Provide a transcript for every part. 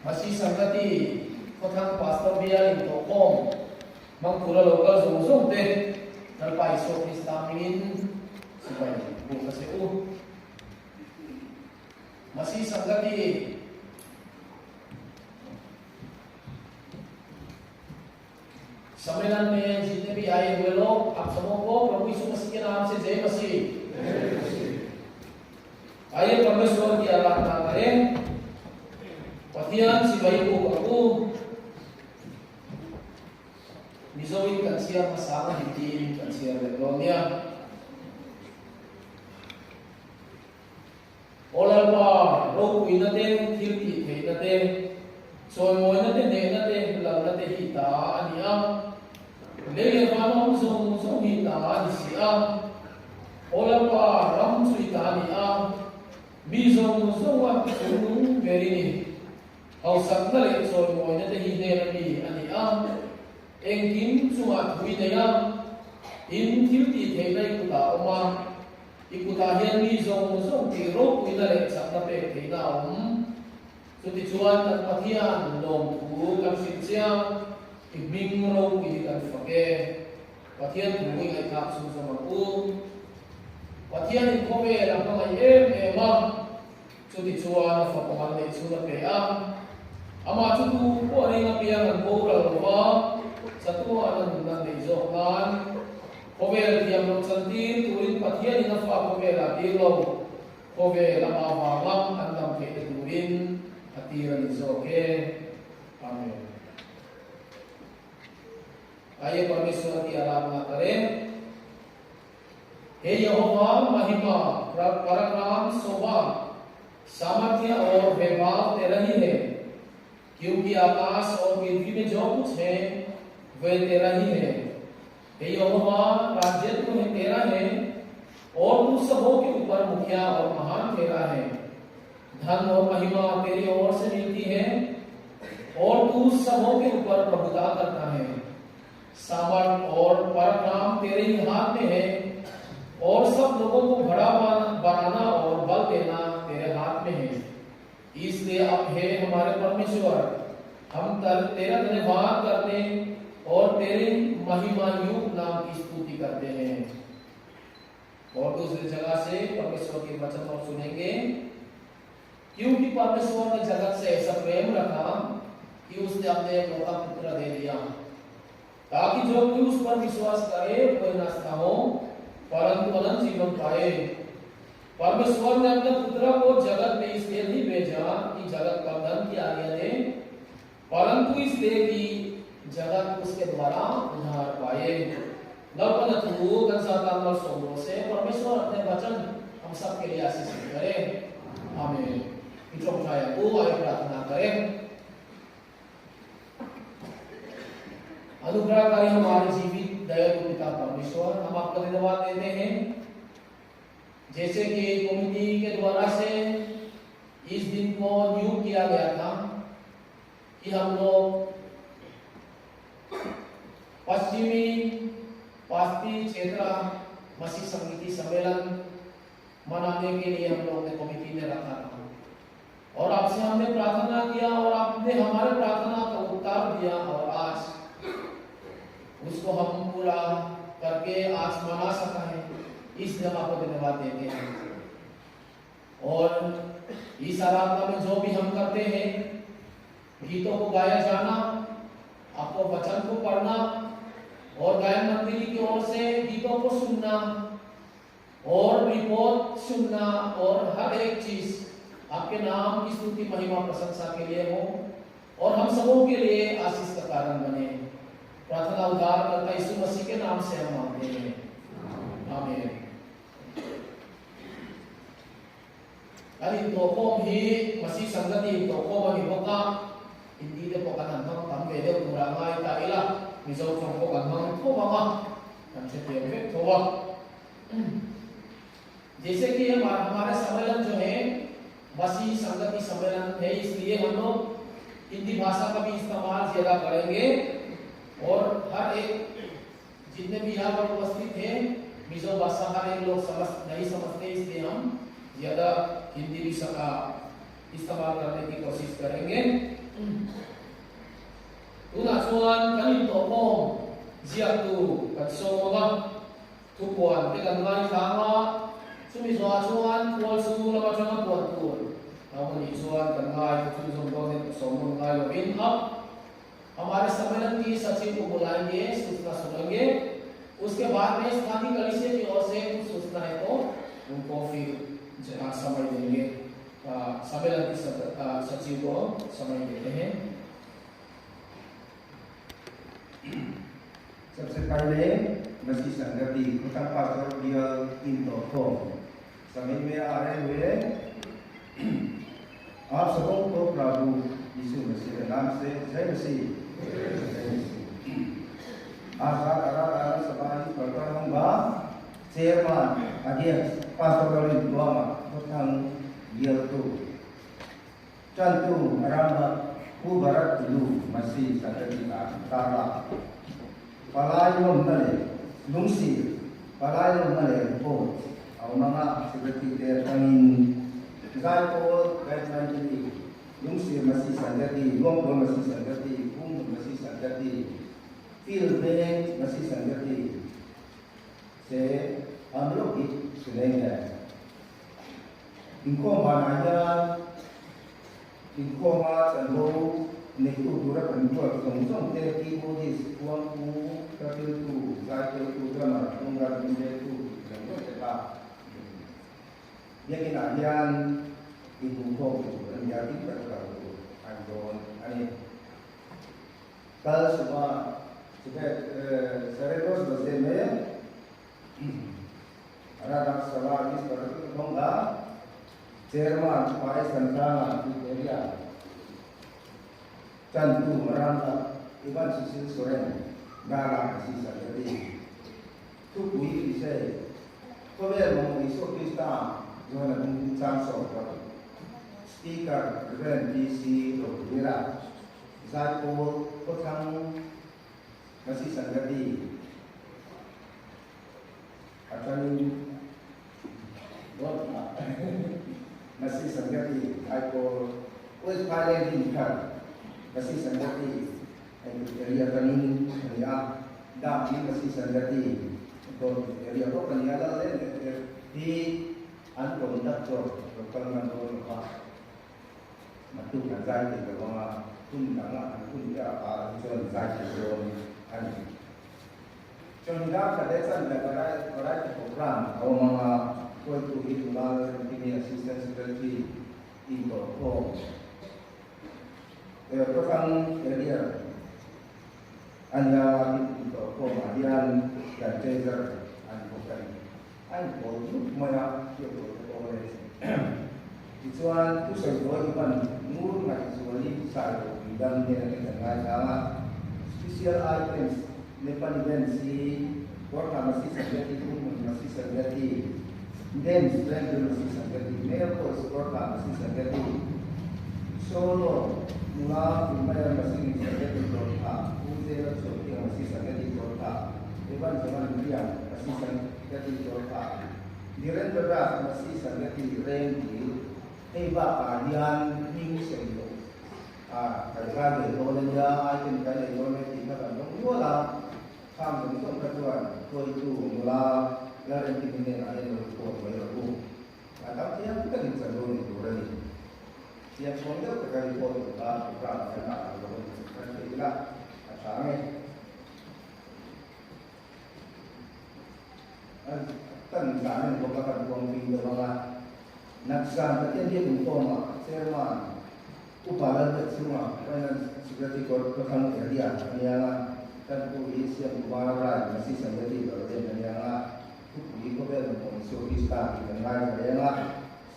Masi Sangati khawthlang Pastor bial intawhkhawm hmang tura lo kal zawng zawng te Lalpa Isua Krista hmingin sipai buk a che u. Masi Sangati सम्मेलन में जितने भी आए हुए लोग, आप सबों को प्रभु यीशु मसीह के नाम से जय मसीह। आइए परमेश्वर की आराधना करें। Pathian chibai buk ang u. Mizoin kan chhiar hmasa ang a, Hindiin kan chhiar leh dawn nia. Aw Lalpa, ropuina te, thil tih theihna te, chawimawina te, hnehna te, lalna te hi ta a ni a. Lei leh van awm zawng zawng hi ta a ni si a. Aw Lalpa, ram chu i ta a ni a, mi zawng zawnga chungnung ber i ni. Hausakna leh chawimawina te hi hnena mi a ni a, engkim chungah thu i nei a, in thil tih theihna i kutah a awm a. I kutah hian mi zawng zawng tih ropuina leh chakna pek theihna a awm. Chutichuan kan Pathian lawmthu kan hrilh chiang, i hming ropui hi kan fak e. Pathian thu i ngaihthlak chhung zawng ang u. Pathianin khawvel a hmangaih em em a, chutichuan a fapa mal neih chhun a pe a. Amah chu tu pawh ring apiang an boral lo va, chatuan a nunna neih zawk nan khawvel thiam loh chantir turin Pathianin a fa khawvelah tir lo, khawvel ama vanga an dam theihna turin a tir a ni zawk e. Amen. Aye Parmeshwar ki aradhna karen. He Yehova mahima parakram shobha सामर्थ्य और वैभव तेरा ही है, क्योंकि आकाश और पृथ्वी में जो कुछ है वह तेरा ही है। हे यहोवा, राज्य तो है तेरा है और तू सबों के ऊपर मुखिया और महान तेरा है। धन और महिमा तेरी ओर से मिलती है और तू सबों के ऊपर प्रभुता करता है। सामर्थ और पराक्रम तेरे ही हाथ में है और सब लोगों को बड़ा बनाना और बल देना तेरे हाथ में है। इसलिए अब हे हमारे परमेश्वर, हम तेरा धन्यवाद करते और तेरे महिमा युक्त नाम की स्तुति करते हैं। और दूसरी जगह से परमेश्वर के वचन और सुनेंगे, क्योंकि परमेश्वर ने जगत से ऐसा प्रेम रखा कि उसने अपने एकलौता पुत्र दे दिया, ताकि जो कोई उस पर विश्वास करे वह नष्ट न हो परंतु अनंत जीवन पाए। परमेश्वर ने अपने पुत्र को जगत में इसलिए नहीं भेजा कि जगत पर दंड की आज्ञा दे, परंतु इसलिए कि जगत उसके द्वारा उद्धार पाए। से परमेश्वर अपने वचन हम सब के लिए आशीषित करे। आमीन। प्रार्थना करें। अनुग्रहकारी हमारे जीवित दयालु पिता परमेश्वर, हम आपका धन्यवाद देते हैं। जैसे कि कमिटी के द्वारा से इस दिन को नियुक्त किया गया था कि हम लोग पश्चिमी पास्ती क्षेत्र मसीह समिति सम्मेलन मनाने के लिए हम लोग ने कमेटी में रखा था और आपसे हमने प्रार्थना किया और आपने हमारे प्रार्थना का उत्तर दिया और आज उसको हम पूरा करके आज मना सका है। इसलिए हम आपको धन्यवाद देते हैं। और इस आराधना में जो भी हम करते हैं, गीतों को गाया जाना, आपको वचन को पढ़ना और गायन मंडली की ओर से गीतों को सुनना और रिपोर्ट सुनना और हर एक चीज आपके नाम की स्तुति महिमा प्रशंसा के लिए हो और हम सबों के लिए आशीष का कारण बने। प्रार्थना उद्धार करता यीशु मसीह के नाम से हम मांगते हैं, आमीन। Kan intawhkhawm hi Masih Sangati intawhkhawm a ni bawk a, Hindi te pawh kan han hmang tam ve deuh tur a ngai ta ila, Mizo tawng pawh kan hmang tho ang a, kan hrethiam vek tho a. जैसे कि हमारे सम्मेलन जो है मसीह संगति सम्मेलन है, इसलिए हम लोग हिंदी भाषा का भी इस्तेमाल ज्यादा करेंगे और हर एक जितने भी यहाँ पर उपस्थित हैं मिजो भाषा हर एक लोग समझ नहीं समझते, इसलिए हम ज्यादा हिंदी भी इस्तेमाल करने की कोशिश करेंगे। Tunah chuan kan intawhkhawm ziaktu kan sawm ang a, thupuan te kan ngaithla ang a, chumi zawhah chuan khual chhung lam atanga puan tur a awm a nih chuan kan ngaithla chhunzawm dawn e, sawm nawn ngai lovin a हमारे सम्मेलन की सचिव को बुलाएंगे, सूचना सुनेंगे, उसके बाद में स्थानीय कलीसिया की ओर से कुछ सूचना है तो उनको फिर समय देंगे। सम्मेलन की सचिव को समय देते हैं। सबसे पहले मसीह संगति खुदा पास्टर बियल इन तो समय में आ रहे हुए आप सबों को प्रभु यीशु मसीह के नाम से जय मसीह। आजाद आराधना सभा प्रकरण चेयरमैन अध्यक्ष पास्टर दुआमा खुथांग बियल चंतु आराम ku barat lu masih संगति तारा पलायम नले लुंगसी पलायम नले po au mga secretary te tangin zai pol badminton lungsi masi sangati luang masi sangati pum masi sangati feel bank masi sangati se हम लोग भी सुनेंगे। इनको मानाया इनको मा चंदो नेतु दूर कंट्रोल संजों ते की बोधी कुआं कु कपिल तु जाय तु ड्रमर तुंगा तुंगे तु संजों ते का लेकिन अभियान इनको को यादी कर आंदोलन अनि कल सुबह सुबह 10:30 बजे में आराधना सभा इस पर होगा। चेयरमैन पाए संताना एरिया चंदू मरांगा इवन सुशील सोरेन नारा किसी संगति तू कोई विषय तो वे लोग यीशु क्रिस्ता जो है ना 400 पर speaker reverend DC रोहिरा जाको कोथंग मसी संगति अटनी बहुत मसी संगति आको उस फाइल की कर मसी संगति एरिया तनी या दामी मसी संगति तो एरिया को कनिया ला ले ही अन कंडक्टर लोकल man do का मतु ना जाय ते बवा तुम ना तुम या आ जोन जाय ते जोन an चंदा कदेसन लगाय कराय प्रोग्राम ओ mga कोई तो ही दुलाल की असिस्टेंट सेक्रेटरी इनको को प्रथम एरिया अन्य इनको को मादियान कंटेजर अन को an ko maya ke ko ko le chuan tu sai do iban ngur na chuani sai do bidang ne na ngai na special items Nepali dance si Gorkha masi sangati Kummun masi sangati dance Bengal masi sangati male course Gorkha masi sangati solo mula Mumbai masi sangati Gorkha Ujjain Choki masi sangati Gorkha Evan Jaman India masi sangati Gorkha Dhirendra Das masi sangati Rengil Eva Adian Ning Senglo a kai ga de do le ya item kai le do le ti ka kan dong yo la tham dong song ka chuan toi tu mula la ren ti ne na le lo ko mai ro ku a tam thiam ka ni cha do ni tu ra ni thiam chong deuh ka kai ko ta pra ka na lo kan ti la a tha nge tan za ne ko ka kan bong ping do la nak san ta tian dia ko ma chairman upalan ta chunga finance secretary ko ko thang area ania tan ko hi siam kumara rai masi sangati lo den ania tu pui ko bel ko so ki sta ki kan ngai ka nga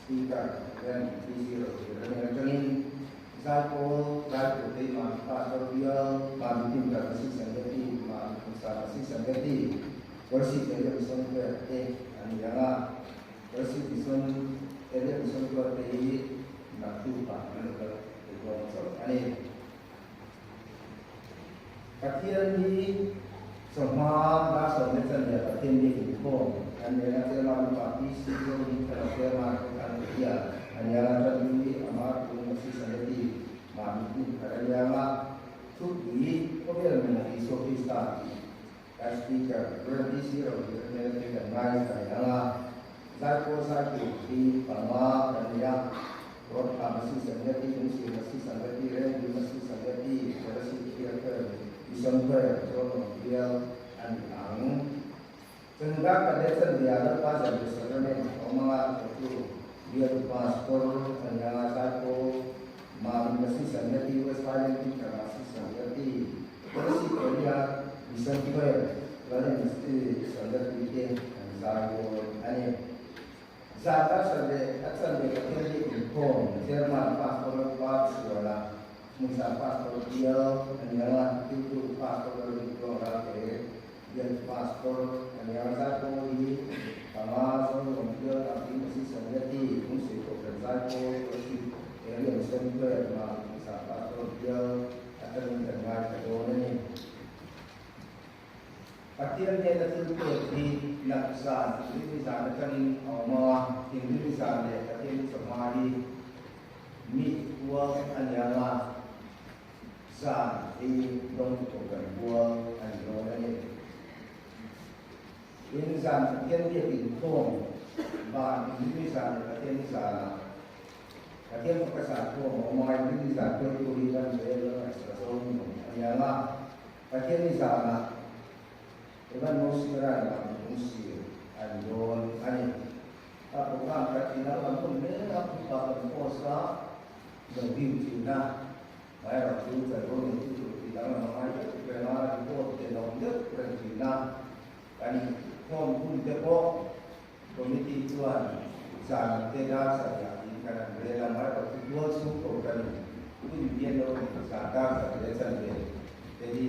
speaker ren T0 ren tangin zai ko zai ko te ma pastor bial ma meeting ka masi sangati ma sa masi sangati worship area mission ko te ania nga worship mission area mission ko te na tu pa na ka ani pathian hi soma da so ne chan ya pathian ni ki ko an ne na te ma pa pi si ko ni ka te ma ko kan ya an ya la ta ni amar ku ma si sangati Mami hmun khat a liang a, thupui khawvel mamawh Isua Krista tih kan Speaker Rev DC Rohir hmel te kan ngaithla leh ang a, Zaipawl zaitu hi panga kan nei a, Rawtha Masi Sangati, Lungsir Masi Sangati, Rengpui Masi Sangati, Kolasib Theatre, Mission Choir, Zawlawm Bial a ni ang. Chun dar ka leh chanve ah Lalpa Zanriah Sacrament a awm anga thawktu Bial Pastor a ni anga Zaipawl Mami Masi Sangati, West Highland Teacher Masi Sangati, Kolasib Area Mission Choir Lawrence Sangati te an zai dawn a ni. Zan dar sanve a chanve Pathian biak inkhawm Chairman Pastor Lalpa Chhuana Hmunsang Pastor Bial a ni anga Tutu Pastor Lalrintuang Ralte Bial Pastor a ni anga Zaipawl hi panga Zawlnuam Bial Tangpui Masi Sangati Lungsei Kohhran Zaipawl Worship Area Mission Choir Mami Hmunsang Pastor Bial atangin kan ngaithla dawn a ni. Pathian hnena thil pek hi nat zan Inrinni zan atangin a awm a, Inrinni zan leh Pathianni chawhma hi mi kual a ni ang a, zan hi dawngtu kohhran kual a ni dawn a ni. Tin, zan Pathian biak inkhawm ban Inrinni zan leh Pathianni zanah Pathian faka zan khawm a awm a, Inrinni zan hruaitu hi Van Joel Lalngaihsaka Zawlnuam a ni ang a, Pathian ni zanah Evan Mosira lam lung sir a ni dawn a ni. A program kan ti dang lam hun mek a, khutah kan post a, lo view thin a, amaherawh chu chanvo nei tu tur ti dang lam a ngai deuh reng a, report te lo awm deuh reng thin a, kan inkhawm hun te pawh committee chuan zan te dar sarih ah tiin kan han rel a, amaherawh chu tual chhung ko kan hun bian lo ni zan dar sarih leh chanve te hi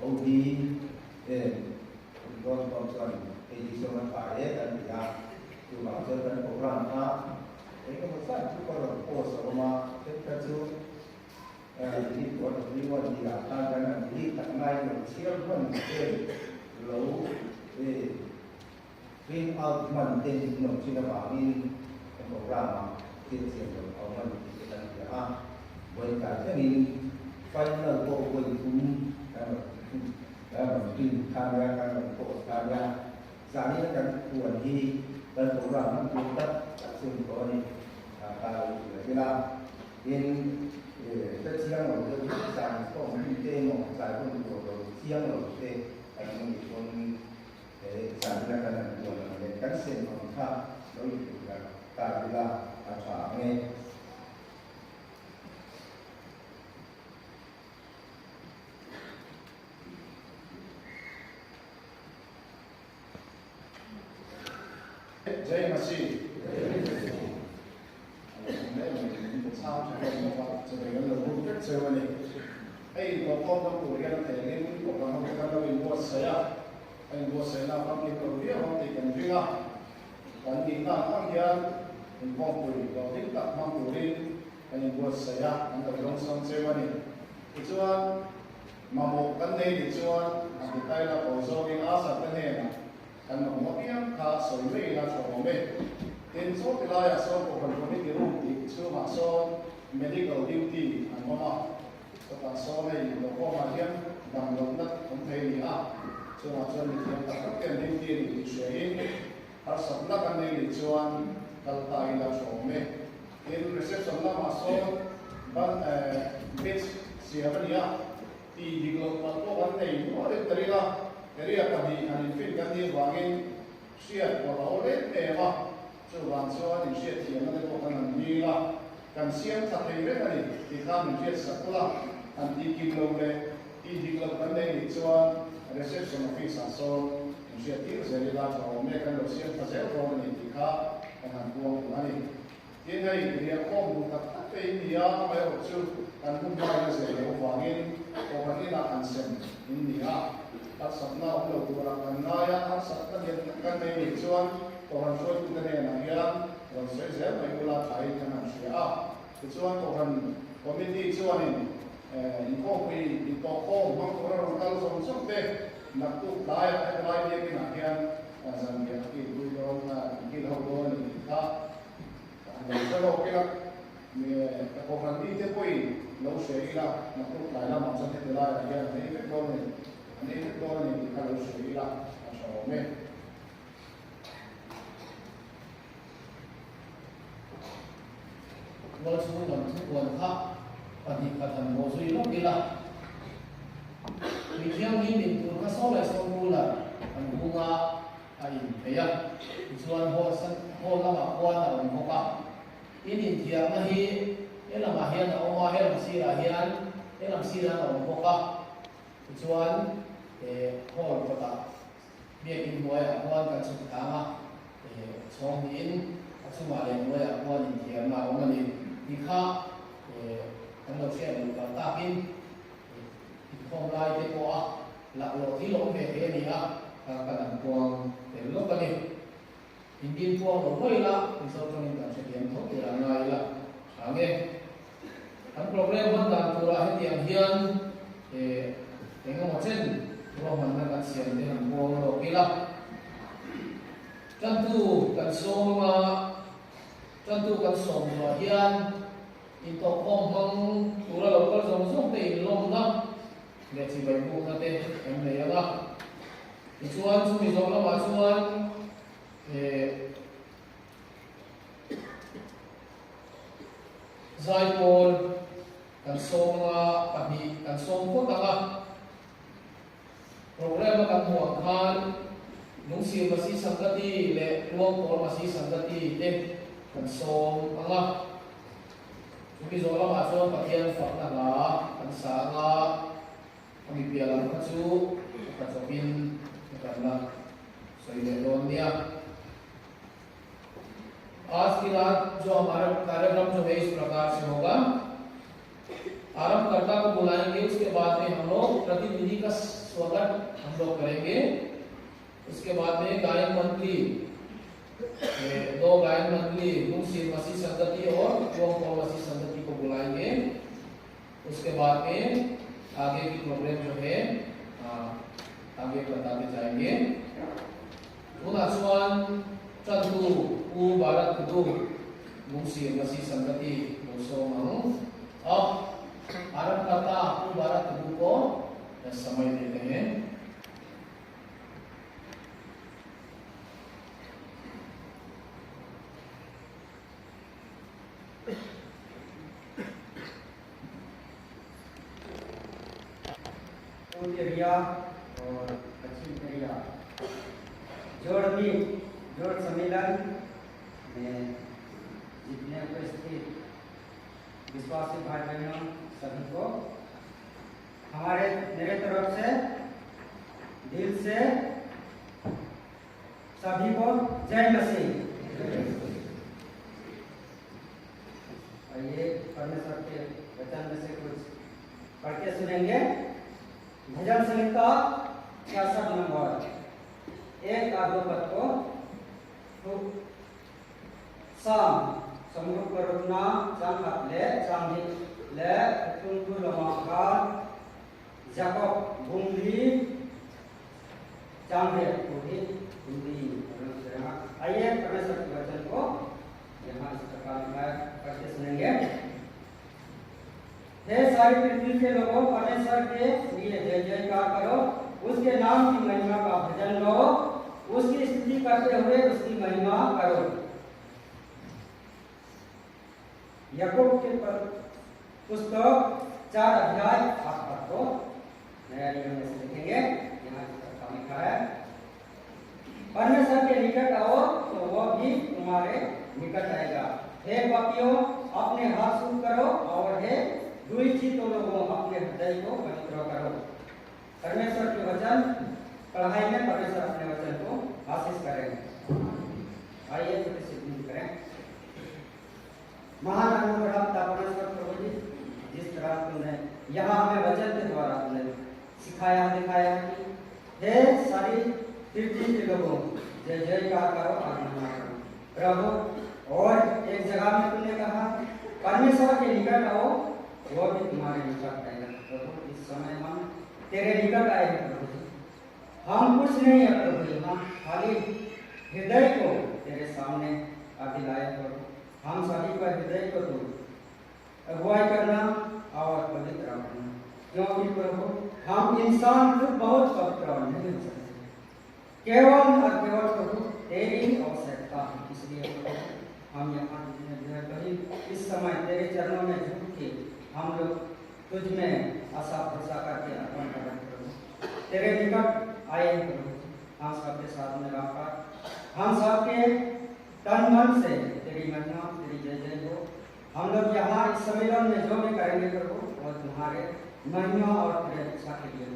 OD em dawn khawm chuan hei hi sawm a tha e kan ti a, chuvang chuan kan program kha eng emaw zat chu ka rawn post a awm a, thenkhat chu delete tawh a ni one tih ah khan kan han delete tak ngai lo chhiar hman em lo e. Print out hman te in awm thin avangin kan program ah thil chian lo a awm a ni tih te kan hria a, vawikai thlengin final pawh vawi thum kan rawn kan rawn print kha nia, kan rawn post kha nia, zanin a kan puan hi kan program hman tur tak tak chu a ni tawh a ni, kha i hria ila. Tin, hre chiang lo deuh zan khawm hun te emaw zai hun tur lo chiang lo te kan awm nih pawn He zanina kan han bual ang leh kan sem ang kha lo intuhlar ta ila a tha ang e. Jai Masih. Chhang tha hlawm bawk a, chawei kan lo buk vek cheu a ni. Hei inpawhkhawm dang tur hian a theihin Kohhran ho te kan lo inbuatsaih a, a inbuatsaihna a famkim lo viau ang tih kan ring a, kan nihna ang ang hian inkhawmpui hlawhtling tak hmang turin kan inbuatsaih a, kan lo dawngsawng cheu a ni. Tichuan, mamawh kan nei nih chuan a detail a ko zawngin Asa te hnenah Kan mamawh apiang kha sawi mai ila tha awm e. Tin, chaw ti laiah sawn Kohhran Committee Room tih chhungah sawn Medical Duty an awm a, chutah sawn hei inhlawhkhawmah hian dam lohna awm thei a ni a, chungah chuan mithiam tak tak te an duty a ni tih hria in harsatna kan nei nih chuan kal ta ila tha awm e. Tin, reception lamah sawn ban batch siam a ni a. Tih dik loh palh pawh kan nei nualin ka ring a, area pahnih han infin kan nih avangin hriat pawh a awl em em a, chuvang chuan inhriat thiamna te pawh kan han dil a, kan siam tha thei reng a ni tih kha min hriat sak ula, han tih kim loh leh tih dik loh kan nei nih chuan reception office ah sawn inhriat tir zel ila tha awm e, kan lo siam tha zel dawn a ni tih kha kan han puang duh a ni. Tin, hei riahkhawm duh tak tak te in ni a, amaherawh chu kan hun hmain a zir loh avangin Kohhran inah han sem in ni a, harsatna awm lo turah kan ngai a, harsatna lian tak kan nei nih chuan Kohhran hruaitute hnenah hian rawn sawi zel mai ula thain kan han hria a. Tichuan Kohhran Committee chuanin inkhawmpui intawhkhawm hmang tura rawn kal zawng zawng te naktuk tlaiah helai biakinah hian zanriah a kilpui dawn, an kil ho dawn a ni tih kha. An lo hre lawk ila, Kohhran mite pawhin lo hria ila, naktuk tlai lamah chuan heti laiah hian an ei vek dawn a ni, an ei vek dawn a ni tih kha lo hria ila a tha awm e. Tual chhung lam thupuan kha pahnih khat han bawh zui lawk ila, tui thianghlim in tur kha saw leh saw cooler an hung a, a in thei a, tichuan hall hall lamah khuan a awm bawk a. In inthiarna hi he lamah hian a awm a, he lam sirah hian he lam sirah hian a awm bawk a, tichuan hall kawtah Biakinn hnuaiah khuan kan chhuk thlang a, chhawng hnihin a chungah leh hnuaiah khuan inthiarna a awm a ni tih kha kan lo hriat duh palh takin inkhawm lai te pawh a laklawh thil awm ve thei a ni a, kha kan han puang tel lawk a ni. Hindi puang lo mai ila, Mizo tawngin kan hrethiam tho tur a ngai ila tha nge. Kan program hman dan turah hetiang hian eng emaw chen ruahmanna kan siam te han puang lawk ila. Tantu kan sawm anga, tantu kan sawm zuah hian intawhkhawm hmang tura lo kal zawng zawng te inlawmna leh chibai bukna te kan nei anga. Tichuan chumi zawh lamah chuan Zaipawl kan sawm anga pahnih kan sawm phawt ang a. Programme a kan hmuh ang khan Lungsir Masi Sangati leh Luangpawl Masi Sangati te kan sawm ang a. Chumi zawh lamah chuan Pathian fakna hla kan sa ang a. A mi piah lam kha chu ka chawpin ka kan la sawi leh dawn nia. आज की रात जो हमारा कार्यक्रम जो है इस प्रकार से होगा। आरंभकर्ता को बुलाएंगे, उसके बाद में हम लोग प्रतिनिधि का स्वागत हम लोग करेंगे। उसके बाद में गायन मंडली, दो गायन मंडली मुंशी मसीह संगति और मसीह संगति को बुलाएंगे। उसके बाद में आगे की प्रोग्राम जो है आगे बताते जाएंगे। Tunah chuan Tantu Pu Bharat Kudu Lungsir Masi Sangati lo sawm ang. अब आरंभकर्ता pu Bharat Kudu को समय देते हैं। पूर्व एरिया और पश्चिम एरिया जोड़ मीट जोड़ सम्मेलन में जितने उपस्थित विश्वासी भाई बहनों सभी को हमारे मेरे तरफ से दिल से सभी को जय मसीह। और ये परमेश्वर के वचन में से कुछ पढ़ के सुनेंगे। भजन संहिता 66 नंबर 1 और 2 पद को साम समरूप करुणा चांग ले चांदी ले तुंतु लमाकार जाकब बुंगली चांदे पूरी हिंदी। आइए परमेश्वर के वचन को यहाँ इस प्रकार पढ़ के सुनेंगे। हे सारी पृथ्वी के लोगों, परमेश्वर के लिए जय जयकार करो, उसके नाम की महिमा का भजन गाओ, उसकी स्तुति करते हुए उसकी महिमा करो। याकूब के पुस्तक 4 अध्याय 8 पद को नया नियम में से देखेंगे। यहाँ इस प्रकार लिखा है, परमेश्वर के निकट आओ तो वह भी तुम्हारे निकट आएगा। हे पापियों, अपने हाथ शुद्ध करो और हे दुष्ट लोगों, अपने हृदय को पवित्र करो। परमेश्वर के वचन पढ़ाई में परमेश्वर अपने वचन को आशीष करेंगे। आइए छोटे से विनती करें। महान अनुग्रह पिता परमेश्वर प्रभु जी, जिस तरह तुमने यहाँ हमें वचन के द्वारा तुमने सिखाया दिखाया कि हे सारी पृथ्वी के लोगों, जय जयकार करो और महिमा करो प्रभु। और एक जगह में तुमने कहा परमेश्वर के निकट आओ, वो भी तुम्हारे निकट आएगा। प्रभु इस समय हम तेरे निकट आए हैं प्रभु जी, हम कुछ नहीं है प्रभु जी, हम खाली हृदय को तेरे सामने अभी लाए प्रभु। हम सभी का हृदय को तू अगुवाई करना और पवित्र करना, क्योंकि प्रभु हम इंसान खुद बहुत पवित्र नहीं हो सकते, केवल और केवल प्रभु तेरी ही आवश्यकता है। इसलिए प्रभु हम यहाँ कहीं इस समय तेरे चरणों में झुक के हम लोग तुझ में आशा भरोसा करके अर्पण कर रहे हैं। प्रभु तेरे निकट आए हैं प्रभु, हम सबके साथ में रहकर हम सबके तन मन से तेरी महिमा तेरी जय जय हो। हम लोग यहाँ इस सम्मेलन में जो भी करेंगे प्रभु वो तुम्हारे महिमा और तेरे इच्छा के लिए।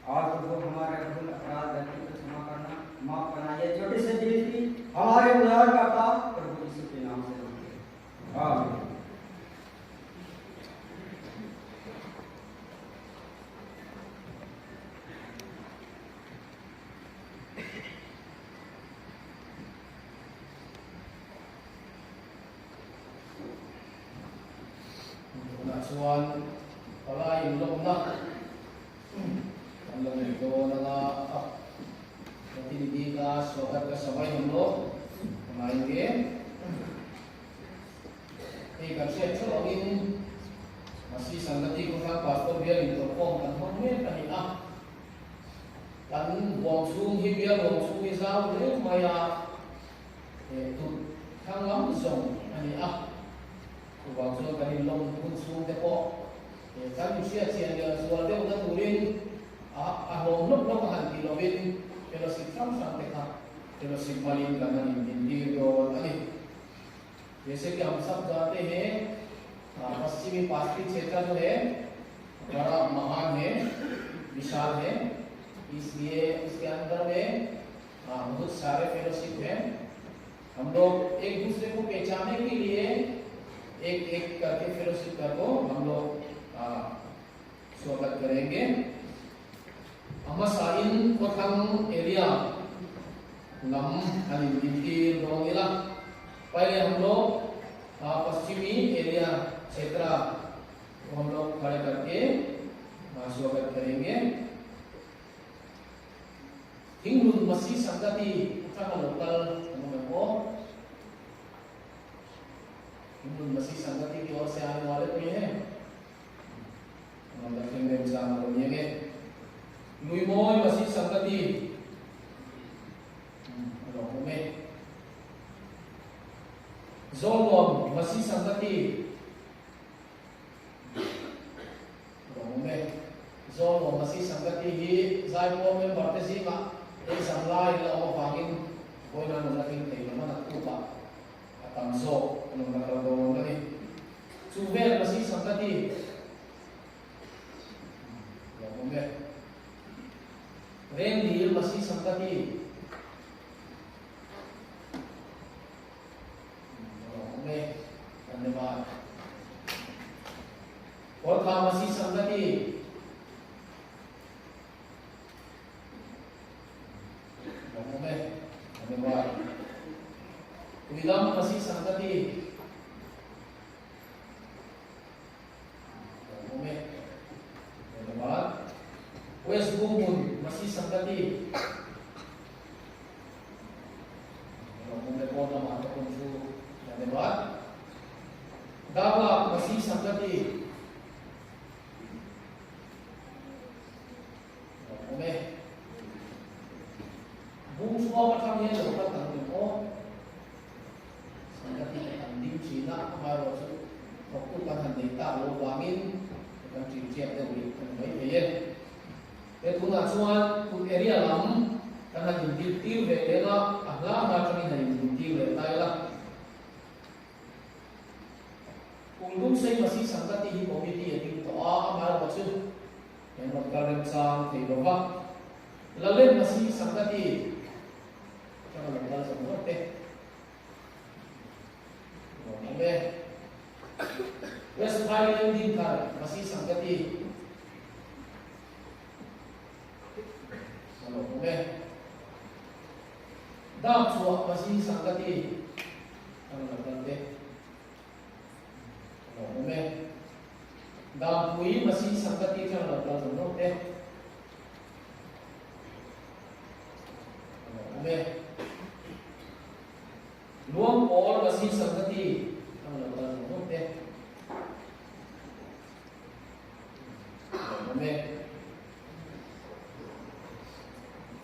और प्रभु हमारे भूल अपराध गलती को क्षमा करना, माफ करना, ये छोटी सी विनती हमारे उद्धारकर्ता प्रभु यीशु के नाम से होती है। आमीन। Chuan palai in lawmna kan lo nei dawn anga a pratinidhi ka swagat ka samai हम लोग बनाएंगे। Hei kan hriat theuh angin Masi Sangati ko kha pastor bial in tawh khawm kan hmang mek a ni a, kan huang chhung hi bial huang chhung hi zau hle mai a, tut thlang lam zawng a ni a. Chuvang chuan kan inlawm hun chhung te pawh kan inhriat chian leh zual deuhna turin a a hlawm hlawk hlawk a han tih lovin fellowship hrang hrang te kha fellowship malin kan han indintir dawn a ni. जैसे कि हम सब जानते हैं पश्चिमी पास्त्री क्षेत्र जो है बड़ा महान है, विशाल है, इसलिए इसके अंदर में बहुत सारे फेलोशिप हैं। हम लोग एक दूसरे को पहचानने के लिए एक एक करके फेलोशिप कर को हम लोग स्वागत करेंगे। Amasain Kothang area lam han indintir dawn ila. पहले हम लोग पश्चिमी एरिया क्षेत्र को हम लोग खड़े करके स्वागत करेंगे। Thinglun Masi Sangati atanga local ko Thinglun Masi Sangati की ओर से आने वाले कोई हैं? Luimoy Masi Sangati Zolom Masi Sangati Zolom Masi Sangati hi Zaipo member te zinga ei sanglai la awm avangin vawiin an awmna thing thei lama nak tupa a tam zawk an awmna kal dawn a ni. Chu vel Masi Sangati Rengdil Masi Sangati धन्यवाद। Korkha Masi Sangati धन्यवाद। Tuilam Masi Sangati धन्यवाद। West Bunghmun Masi Sangati धन्यवाद। Darlak Masi Sangati Bung Chua Patham hian lo kal kan tum aw Sangati kan ding thina amaherawhchu thawktu kan han nei tak lo vangin kan ṭin chiat deuh rih kan mai thei e. He tunah chuan tun area lam kan han indirtir ve leng a, a hla hla atangin han indintir leh ta ila. Pungdum Sei Masi Sangati hi committee a ding tawh a, amaherawhchu hian rawn kal remchang thei lo va. Lalen Masi Sangati atanga lo kal zawng zawng te. West Highland Dinthar Masi Sangati Dam Chhuah Masi Sangati atanga lo kal te. Dam Pui Masi Sangati atanga lo kal zawng zawng te. Luang Pawl Masi Sangati atanga lo kal zawng zawng te.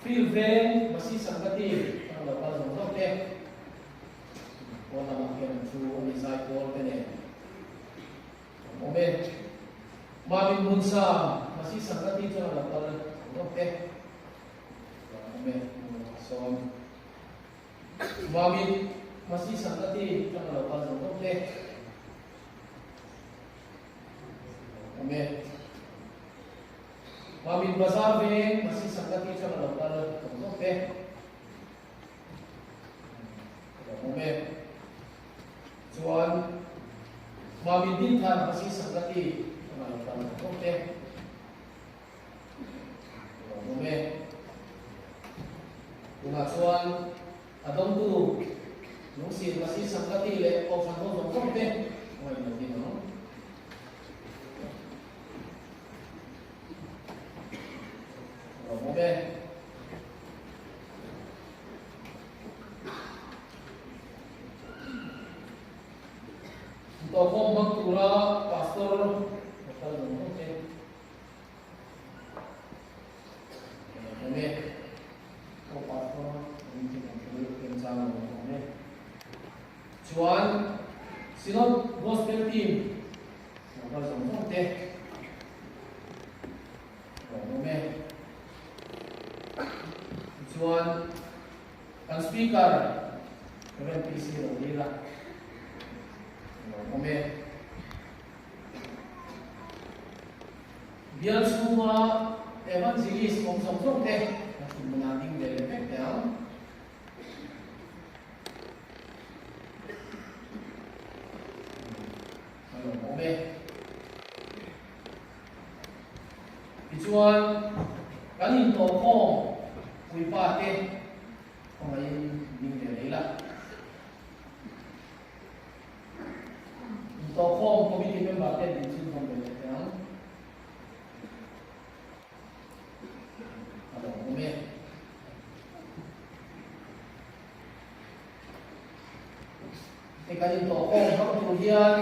Field Veng Masi Sangati atanga lo kal zawng zawng te, pawn lamah hian an thu a ni zaipawl te nen an awm e. Mamin Hmunsang Masi Sangati atanga lo kal zawng zawng te an awm e. Sawm. Mamin Masi Sangati atanga lo kal zawng zawng te an awm e. Mamin Bazar Veng Masi Sangati atanga lo kal zawng zawng te an awm e. Chuan Mamin Dinthar Masi Sangati atanga lo kal zawng zawng te an awm e. Tunah chuan a dawngtu Lungsin Masi Sangati leh Kohhran ho zawng zawng te ngaihno din ang. Lawmawm e. Tawhkhawm hmang tura Pastor kal zawng zawng te. Lawmawm e. Aw Pastor remchang lawmawm e. Chuan Synod Gospel Team lo kal zawng zawng te lawmawm e. Tichuan kan Speaker Rev PC Rolila lawmawm e. Bial chhunga Evangelist awm zawng zawng te kan thuthmunah ding ve leh vek teh ang. A lawmawm e. Tichuan, kan intawhkhawm puipa te khawngaihin ding ve leh ila. Intawhkhawm committee member te din chhunzawm ve leh teh ang. A lawmawm e. Hei kan intawhkhawm hmang tur hian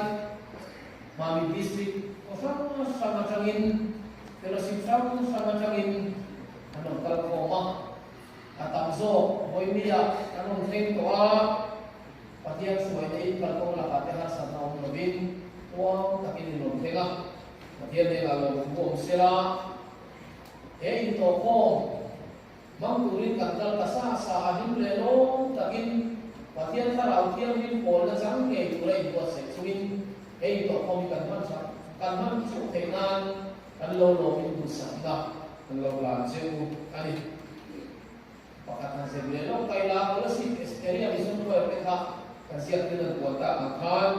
Mami District khaw hrang hrang atangin Fellowship hrang hrang atangin an rawn kal khawm a. A tam zawk Vawimia kan rawn thleng tawh a, Pathian hruaina in kalkawng lakah te harsatna awm lovin uang takin in rawn thleng a. Pathian hnenah lawmthu awm sela, he intawhkhawm hmang turin kan kal ta sa sa a, hlim leh lawm takin Pathian Thlarau Thianghlim pawlna chang ngei tura inbuatsaih chungin he intawhkhawm hi kan hman tha kan hman thuh theih nan kan lo lawmin duhsakna kan lo lan che u a ni. Pakhat han zep leh lawk ta ila, Kolasib Area Mission Choir te kha kan ziaktu in an puan tak ang khan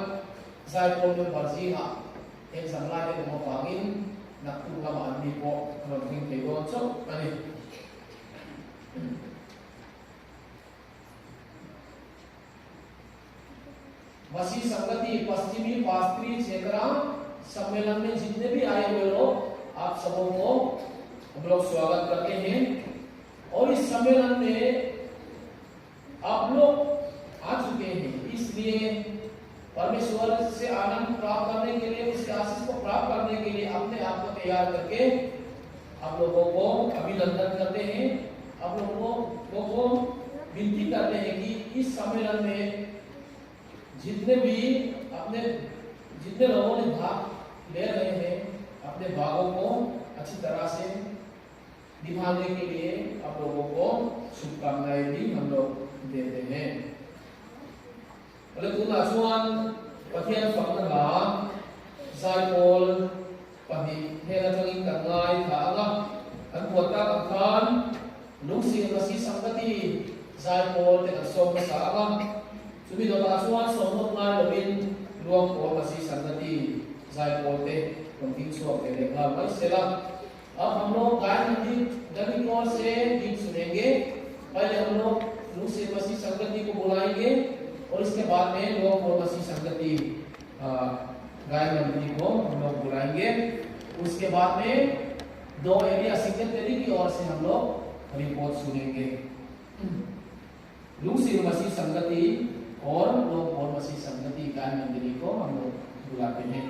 Zaipawl member zingah Heng zam lai te awm avangin naktuk lamah an mi pawh a rawn thleng thei dawn chauh a ni. Masi Sangati Paschimi Pastri Chhetra Sammelan mein jitne bhi aaye hue log aap sabon ko hum log swagat karte hain aur is sammelan mein आप लोग आ चुके हैं इसलिए परमेश्वर से आनंद प्राप्त करने के लिए उसके आशीष को प्राप्त करने के लिए अपने आप को तैयार करके आप लोगों को अभिनंदन करते हैं आप लोगों को विनती करते हैं कि इस सम्मेलन में जितने भी अपने जितने लोगों ने भाग ले रहे हैं अपने भागों को अच्छी तरह से निभाने के लिए आप लोगों को शुभकामनाएं भी हम लोग देते हैं Awle tunah chuan Pathian fakna hla zaipawl pahnih hnen atangin kan ngai thla ang a, kan buat tak ang khan Lungsil Masi Sangkati zaipawl te kan sawm hmasa ang a, chumi dawtah chuan sawmnawt ngai lovin Luangpawl Masi Sangkati zaipawl te rawn ding chhuak ve leh nghal mai sela. Ab hum log गायन मंदिर गली की ओर से गीत सुनेंगे। पहले हम लोग लूसी मसीह संगति को बुलाएंगे और इसके बाद में लोग और मसीह संगति गायन मंदिर को हम लोग बुलाएंगे। उसके बाद में दो एरिया सेक्रेटरी की ओर से हम लोग रिपोर्ट सुनेंगे। लूसी मसीह संगति और लोग और मसीह संगति गायन मंदिर को हम लोग बुलाते हैं।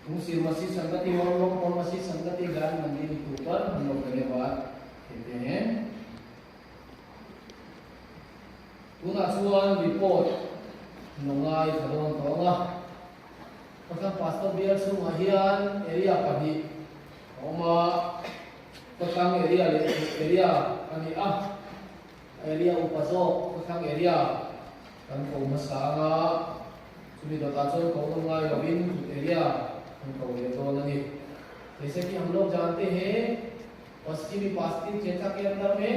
तुमसे मसीह संगति और लोग और मसीह संगति गान मंदिर के ऊपर हम लोग धन्यवाद देते हैं। Tuna chuan report nungai thalon tonga pathan pastor bial chungah hian area pahnih a awm a, khawthlang area leh area a ni a, area upa zawk khawthlang area kan ko hmasa ang a, chumi dawtah chuan ko nawm ngai lovin kut area kan ko leh dawn a ni. Jaise ki hum log jante he पश्चिमी पास्ती क्षेत्र के अंदर में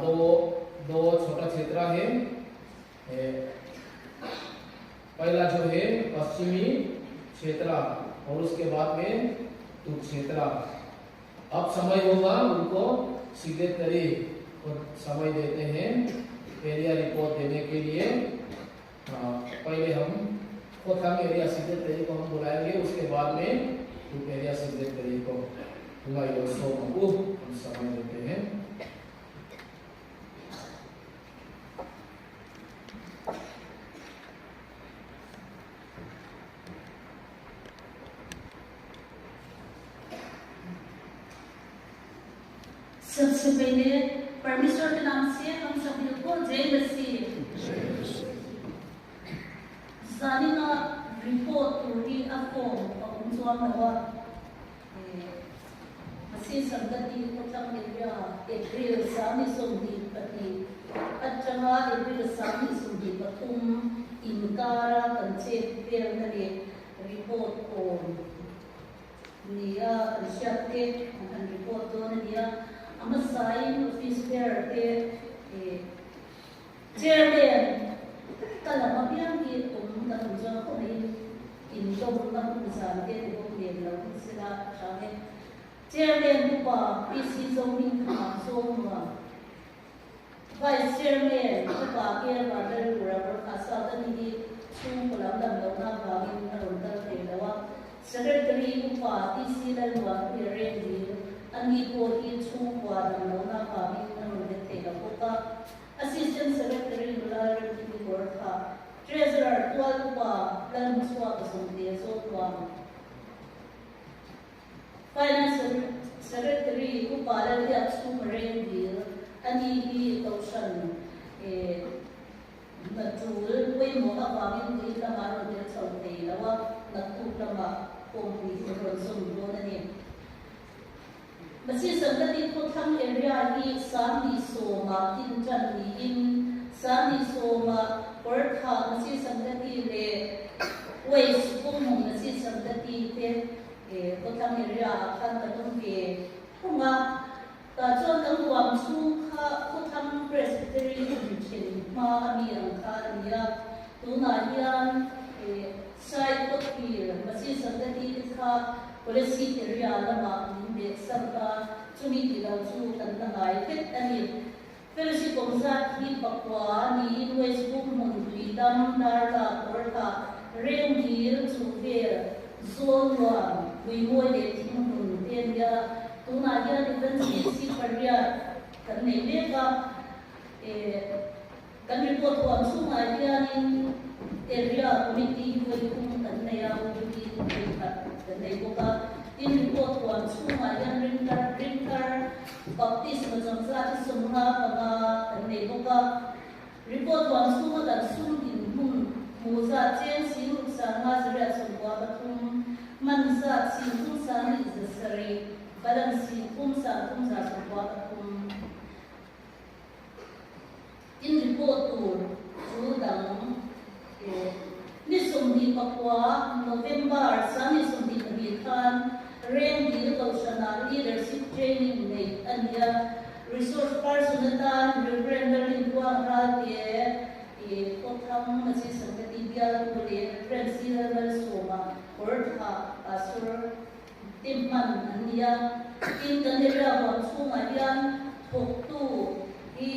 दो दो छोटा क्षेत्र है। पहला जो है पश्चिमी क्षेत्र और उसके बाद में तुक क्षेत्र। अब समय होगा उनको सेक्रेटरी को समय देते हैं एरिया रिपोर्ट देने के लिए। पहले हम कोथांग एरिया सेक्रेटरी को हम बुलाएंगे, उसके बाद में तुक एरिया सेक्रेटरी को हम समय देते हैं। सबसे पहले परमेश्वर के नाम से हम सभी को जय मसीह। जानिना रिपोर्ट पूरी अफॉर्म और उनसुआ हुआ मसीह संगति कोथंग एरिया एप्रिल सानी सुंदी पति अचंगा एप्रिल सानी सुंदी पथुम इनकारा कंचे पेरनले रिपोर्ट ऑन निया अंशते अन रिपोर्ट दोन निया अमसाइन ऑफिस बेयर ते चेयरमैन कलम अभियान की उम तन जो को नहीं इन दो ना इंसान के दो ने लो सिला चाहे Chairman Upa PC Zoning Soma Vice Chairman Upa Care Badal Rubber Asadani Chung Kulam Dam Lona Bangin Arundal Telawa Secretary Upa TC Lalwa Rendi Ani Ko Hi Chung Kwa Dam Lona Bangin Arundal Telawa Assistant Secretary Nula Rendi Gorkha Treasurer Tual Upa Lam Swa Kasumte Sotwa Finance Secretary Upala Liat Sumarendil Ani Hi Toshan Natul Waymo Abangin Lamaro Del Saute Lawa Natuk Lama Kong Ronson Bonani Masi Sangati Kothang area hi Sani Soma Tinjan ni in Sani Soma Kortha Masi Sangati le Ways Pumong Masi Sangati te Kothang area khan katum ke thunga ta chuan kan huam chu kha Kothang Presbytery hun thin ma ami ang kha ania tuna hian sai kothir masi sangati kha policy area lama min be sarka chumi ti lo chu kan la ngai pet ani fellowship komza hi pakwa ni in west book mun tui dam dar la korta rengil chu vel zone one we mo le thing hun ten ya tuna hian event si paria kan nei meka kan report huam chungah hianin area committee voi thum kan nei a committee voi khat kan nei bawk a tin report huam chungah hian ringthar baptisma changza chi sawmnga panga kan nei bawk a report huam chunga kan sum din hmun hmuh zat chen sin ruk sanga zariat sawmkua pathum man zat sin thum sang ni zasari balance sin thum sang thum za sawmkua pathum in report tur chu dang ni sawmhnih pakua November sang ni sawmhnih pahnih khan Rengdil Koshana leadership training nei ania resource person atan Reverend Lalin Tuang Ralte Kothang Masi Sangati Bial Kule Reverend Sila Malsoma Kortha Pastor Timman ania tin kan area huam chungah hian thawktu hi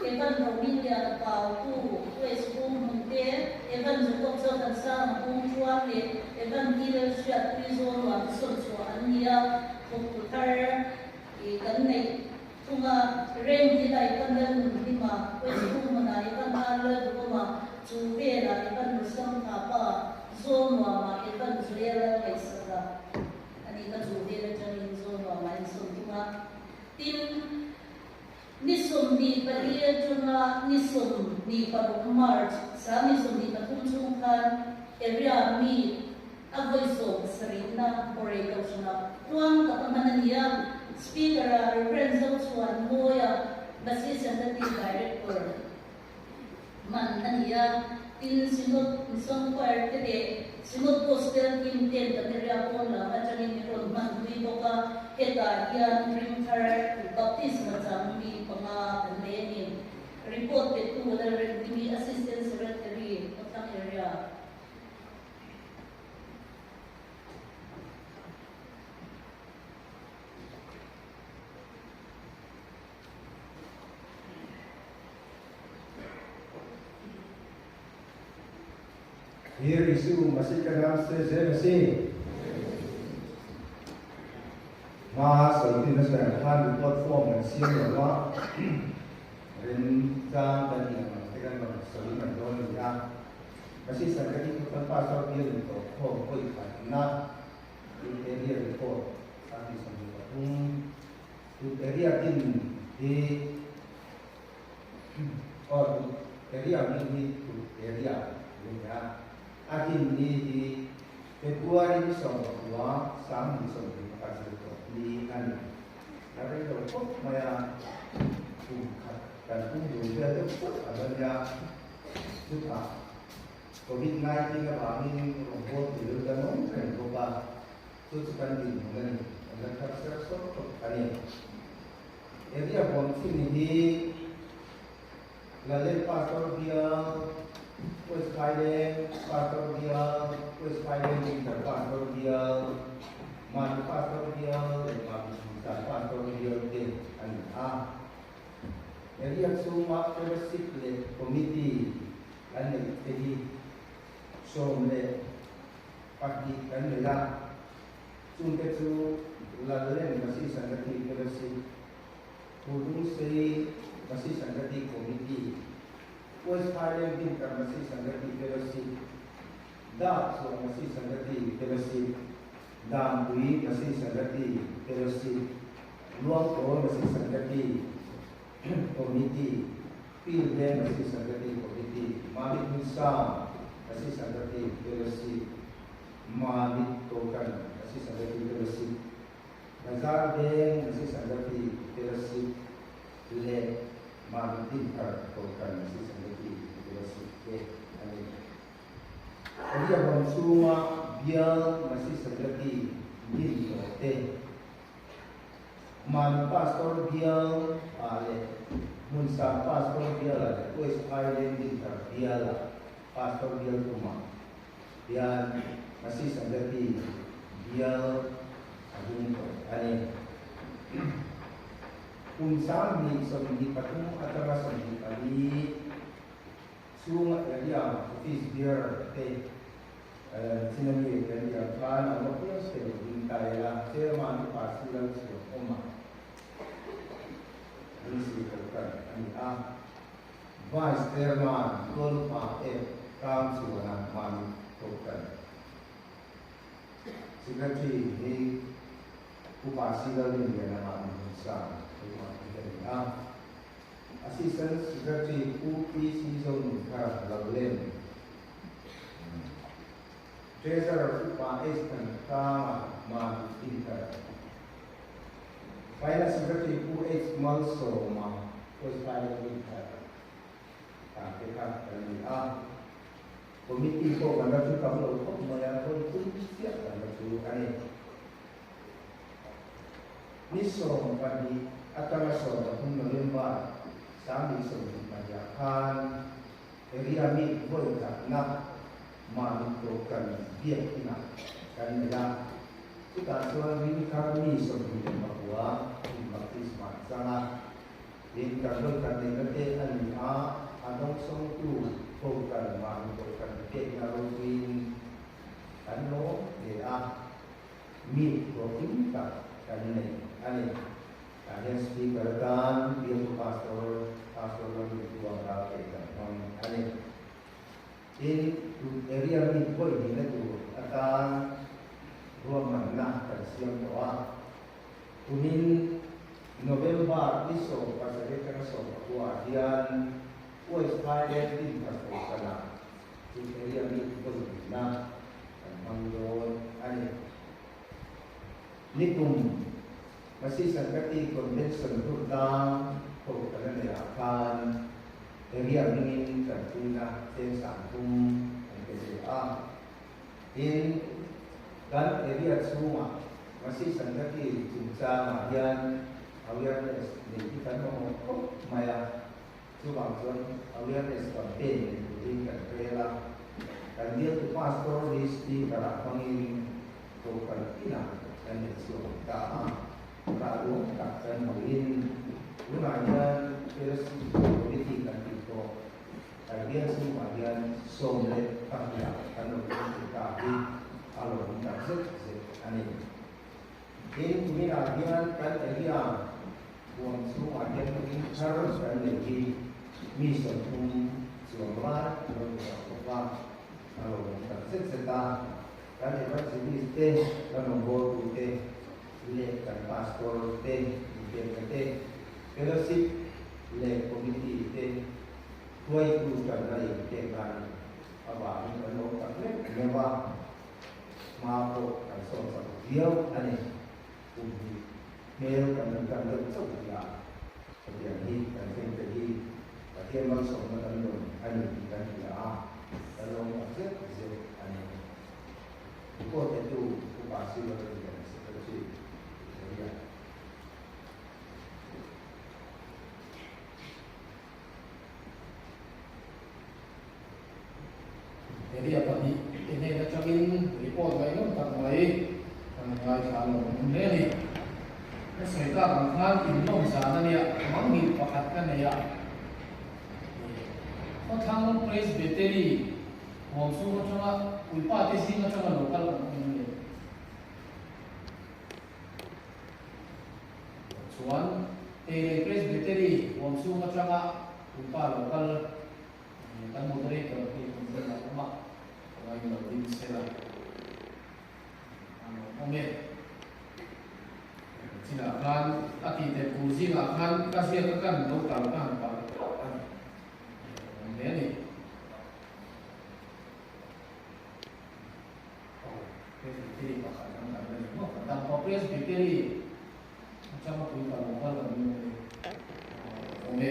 Evan Romin lian pau tu West Bung hmun te Evan Jacob Zotan Sang hung chuan leh Evan Tiller hriat pui zawn luan sawn chhuah an nia thawktu thar kan neih thunga Rengdil-ah Evan Lalnun hlima West Bung hmunah Evan Ar Lalduhawma chu velah Evan Lusam Thapa zawn nuamah Evan Joel ni paruk March 2023 chhung khan Area Meet a vawi 70na Borei Kohhranah tluang tak a hman a ni a, Speaker-ah Rev. Zochhuan Mawia Basi Sangati Director man a ni a, tin Synod Mission Choir te leh Synod Gospel Team ten kan area pawn lam atangin min rawn hman pui bawk a, hetah hian ringthar baptisma chang mi panga kan nei a ni. Report petu Lalremtimi Assistant Secretary, Khawthlang Area. Here Isu Masih ka naam se Jai Masih. Ma sawi tin a sawi ang khan report form kan siam lo a, remchang kan tih ang ang te kan rawn sawi mai dawn a ni a. Masih Sangati Khawthlang Pastor bial in tawh khawm vawi khatna in area report 2023 Tut area din hi aw tut area hming hi tut area tih a ni a, a din ni hi February ni 19 2021 zir tawh ni a ni. A rei lo khawp mai a, kum khat kan pum dun vel deuh chauh a la nia. Chutah Covid 19 avangin rawngbâwl tuil kan awm reng bawk a. Chu chu kan dinhmun a ni, kan la thar ser sawr tawp a ni. Area huam chin hi Lalen Pastor Bial, West Phaileng Pastor Bial, West Phaileng Dinthar Pastor Bial, Mami Pastor Bial leh Mami Chhungsan Pastor Bial te a ni a. Area chhunga Fellowship leh Committee an neih te hi 12 kan nei a, chungte chu Lallen Masi Sangati Fellowship, Phudungsei Masi Sangati Committee, West Highland Dinthar Masi Sangati Fellowship, Dapchhuah Masi Sangati Fellowship, Dampui Masi Sangati Fellowship, Luangkawl Masi Sangati Committee, Pilveng Masi Sangati Committee, Mamit Hmunsang Masi Sangati Fellowship, Mamit Tokan Masi Sangati Fellowship, Bazar Veng Masi Sangati Fellowship leh Mamit Dinthar Tokan Masi Sangati Fellowship te a ni. Ria huam chhunga Bial Masi Sangati din tawh te Mani Pastor bial ah leh Hmunsang Pastor bial ah leh West Phaileng Dinthar bial ah Pastor bial tumah hian Masi Sangati bial a hung tawh a ni. Kum 2023 atanga 24 chhunga area office bearer te chin a mi kan tih ang khan a awm apiang sawi ding ta ila chairman upa si lo chhuak awm a Lungsi Kohhran a ni a, Vice Chairman Tualupa Ep Tlang Chuana Mami Kohhran Secretary hi Upa si Lalrinliana Mami Hmunsang keimah hi ka ni a. Assistant Secretary Pu PC Zonunthar Lallen, Treasurer Upa H Thankanga Mami Dinthar, Finance Secretary Pu H Malsawma West Phailen Dinthar tah te kha kan ni a. Committee pawh kan la thu tam lo khawp mai a, vawi tum chiah kan la thu a ni. Ni 12 atanga 13 November 2022 ah khan area meet vawi khatna mahni tawh kan biak inah kan nei a, chutah chuan ringthar mi 29 in baptisma an chang a, tin kan vawi khat neihna te a ni a, a dawngsawngtu ho kan mahni tawh kan pekna ropuiin kan lawm hle a. Mi hlawhtling tak kan nei a ni. Tah hian Speaker atan Bialtu Pastor, Pastor Lalrinpuang Ralte kan hmang a ni. Tin, tut area mi vawi hnihna tur atan ruahmanna kan siam tawh a. Kumin November ni 17 atanga 19 ah hian. West Thailand Dinthar Kohhranah chu area meet vawi hnihna kan hmang dawn a ni. Nikum Masi Sankati Convention Hurtlang Kohhran a neihah khan area hmingin tanpuina cheng sangthum an pe ve a. Tin, kan area chhungah Masi Sankati chungchangah hian awareness neih hi kan mamawh khawp mai a. Chuvang chuan awareness campaign nei turin kan rel a. Kan bialtu Pastor hi speaker-ah hmangin Kohhran inah kan nei chhuak ta a. Rah ruang tak kan hmuhin tunah hian Fellowship Committee kan tih pawh kan bial chhungah hian 12 ah kan lo thleng thei ta hi a lawmawm tak zet zet a ni. Tin, kuminah hian kan area huam chhungah hian hming thar kan nei hi mi 30 chuang lai a lo ni tawh bawk a, a lawmawm tak zet zet a. Kan evangelist te, kan rawngbawltu te leh kan pastor te, inbiakna te, fellowship leh committee te hruaitu tanna leh inpekna a ni. Avangin kan lawm tak meuh meuh a, hma pawh kan sawn chak viau a ni. Kum hnih hmel kan lo tan deuh chauh tih ah hetiang hi kan thleng te hi Pathian malsawmna kan rawn a ni tih kan hria a, kan lawm tak zet zet a ni. Report petu Upa Silver Lian Secretary Victoria. Area pahnih te hnen atangin report ngaihnawm tak mai kan ngaithla lo awm hle a ni. Ka sawi tak ang khan inlawm zan a nia, manghilh pakhat ka nei a. Khawthlang Presbytery huam chhung atanga puipa te zing atanga lo kal kan awm em le? Chuan Teirei Presbytery huam chhung atanga puipa lo kal Kan moderator hi kan zir lo awm a, khawngaih lo ding se la a nuam awm e. Chinah khan a tih te tur zingah khan ka ziak a kan lo kal ka han pal tawh a ni. Awm hle a ni. Aw, Presbytery pakhat kan kal la ni maw? Kan dang pawh Presbytery atanga pui kal lo kal kan ni awm e. Awm e.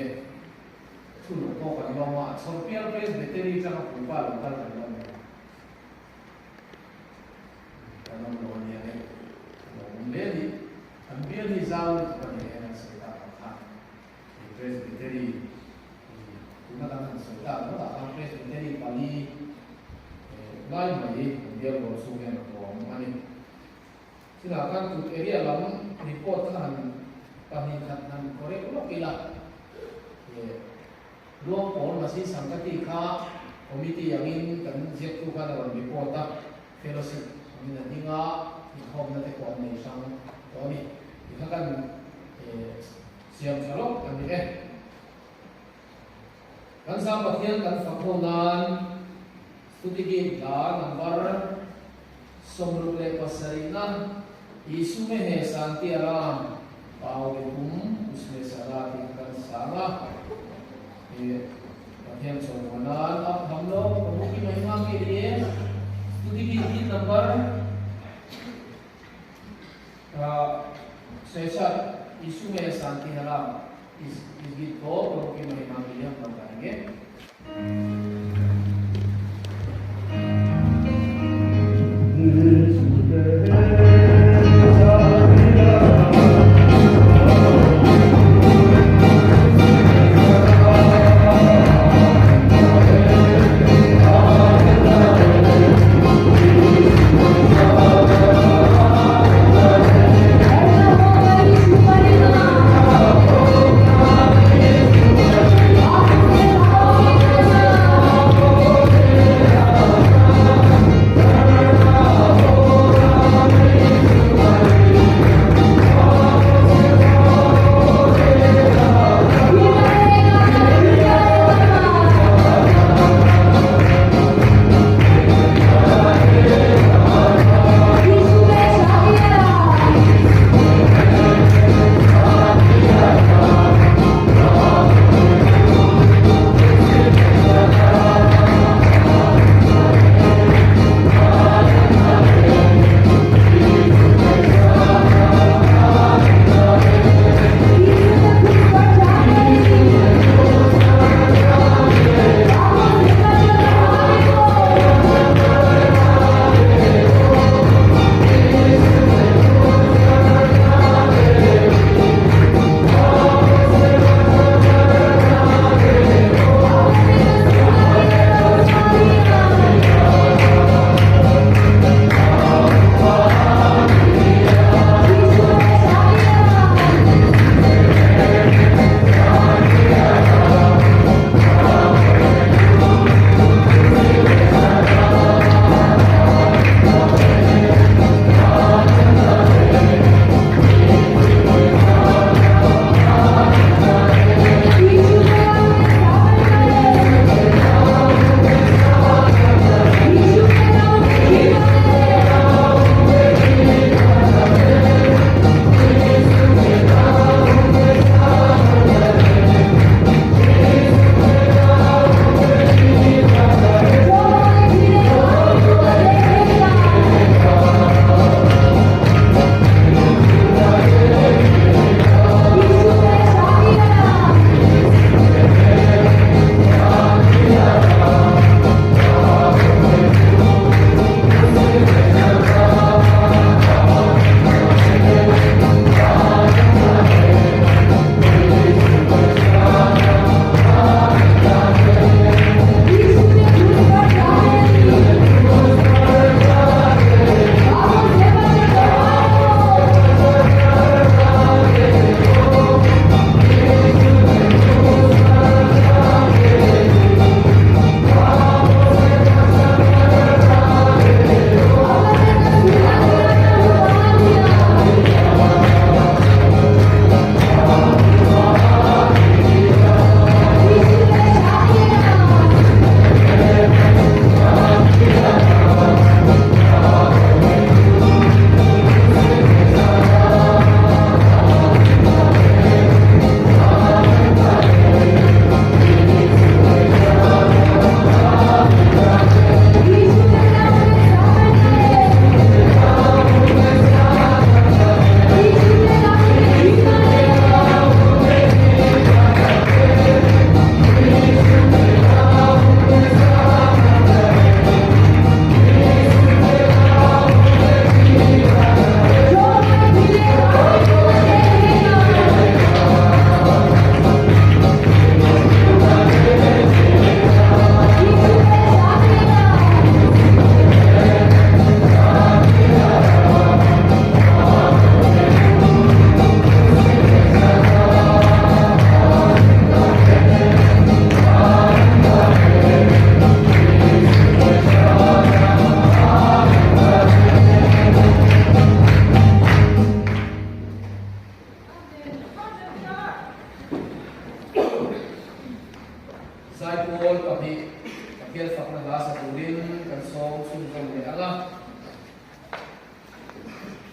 Thu lo pawh kan lawm a, Chhawrpial Presbytery changa puipa lo kal kan lawm e. Kan awm lo a nia e, lo awm hle a ni. An bial hi zau lutuk a ni e, an sawi tak ang kha. Hei Presbytery hi tuna kan han sawi tak ringawtah khan Presbytery pali lai mai an bial bawm chhung hian a awm a ni. Chutah khan kut area lam report kha han pahnih khat han correct lawk ila, Luang pawl Masi Sangkati kha committee angin kan ziaktu khan a rawn report a, fellowship angin a ding a, inkhawmna te pawh an nei hrang tawh a ni. Tikha kan siam tha lawk a ni e. Kan Sang Pathian kan fak ho nan Stuti Git hla number 67na Isu me he Santi Aram Paoge tum usme sada tih kha kan sang a. He Pathian chawlhmuah nan ab ham lo Prabhu ki mahima ke liye Stuti Git git number 66 Isu me Santi Aram इस गीत को प्रभु की महिमा के लिए हम लोग गाएंगे।